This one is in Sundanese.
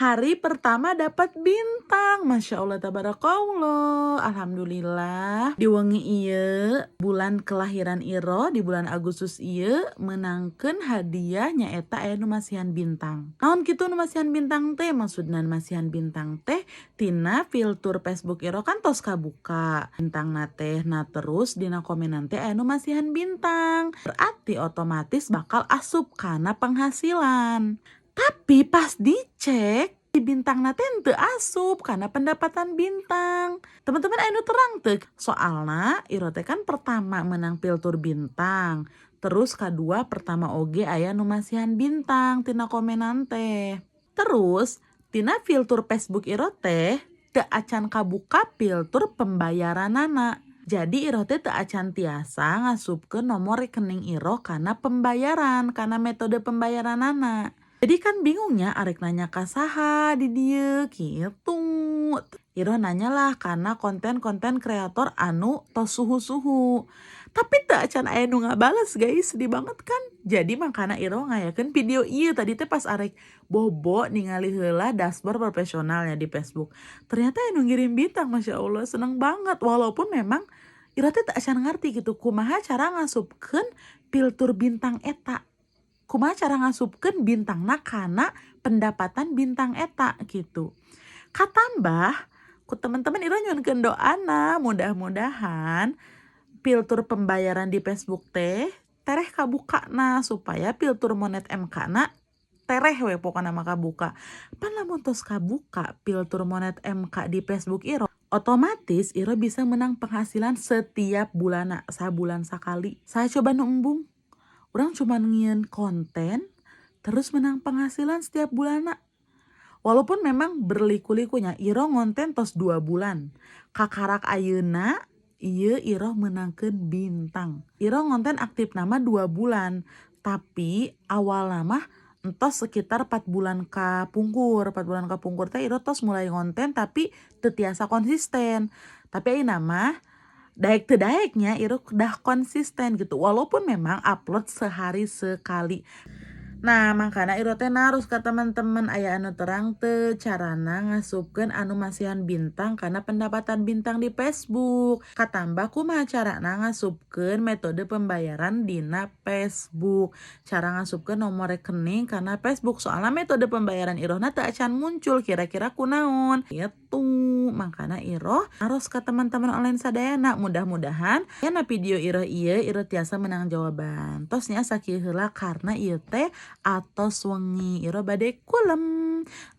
Hari pertama dapat bintang. Masya Allah, tabarakallah. Alhamdulillah. Di wengi ieu bulan kelahiran Iro di bulan Agustus ieu menangkeun hadiah, nyaeta aya nu masihan bintang. Naon kitu nu masihan bintang teh? Maksudna masihan bintang teh tina fitur Facebook Iro kan tos kabuka bintang teh. Nah, terus dina komenan teh aya nu masihan bintang. Berarti otomatis bakal asup kana penghasilan. Tapi pas dicek di bintang teh teu asup karena pendapatan bintang. Teman-teman, anu terang teu? Soalna Iro teh kan pertama menang fitur bintang. Terus kedua, pertama oge aya nu masihan bintang tina komenan teh. Terus tina fitur Facebook Iro teh teu acan kabuka fitur pembayaranana. Jadi Iro teh teu acan tiasa ngasupkeun nomor rekening Iro karena pembayaran, karena metode pembayaranana. Jadi kan bingungnya arek nanya ka saha di dieu gitu. Iro nanya lah karena konten-konten kreator anu tos suhu-suhu. Tapi teu acan aya nu ngabales, guys, sedih banget kan. Jadi makana Iro ngayakeun video ieu. Tadi teh pas arek bobo ningali heula dashboard profesionalnya di Facebook. Ternyata anu ngirim bintang, Masya Allah, seneng banget. Walaupun memang Iro teh teu acan ngerti gitu kumaha cara ngasupkeun fitur bintang eta. Kumaha cara ngasupkeun bintangna kana pendapatan bintang eta gitu. Katambah ku teman-teman Iro nyuhunkeun doana, mudah-mudahan fitur pembayaran di Facebook teh tereh kabuka na supaya fitur monet MK na tereh we pokona mah kabuka. Pan lamun tos kabuka fitur monet MK di Facebook Iro, otomatis Iro bisa menang penghasilan setiap bulan, sabulan sakali. Saya coba nu embung. Urang cuma ngieun konten terus menang penghasilan setiap bulan. Walaupun memang berliku-likunya, Iro ngonten tos 2 bulan. Kakarak ayeuna ieu Iro menangkeun bintang. Iro ngonten aktif nama 2 bulan, tapi awal mah entos sekitar 4 bulan kapungkur. 4 bulan kapungkur teh Iro tos mulai ngonten, tapi teu tiasa konsisten. Tapi ayeuna mah daek teu daeknya Iro dah konsisten gitu, walaupun memang upload sehari sekali. Nah, makana Iro teh naros ka teman-teman, aya anu terang teu carana ngasupkeun anu masihan bintang kana pendapatan bintang di Facebook? Katambah kumaha carana ngasupkeun metode pembayaran dina Facebook? Cara ngasupkeun nomor rekening kana Facebook, soalna metode pembayaran Irohna teu acan muncul, kira-kira kunaon gitu. Makana Iroh naros ka teman-teman online sadayana, mudah-mudahan tina video Iroh ieu Iroh tiasa menang jawaban. Tos nya, sakieu heula karena ieu teh atos wengi, Iro bade kulem.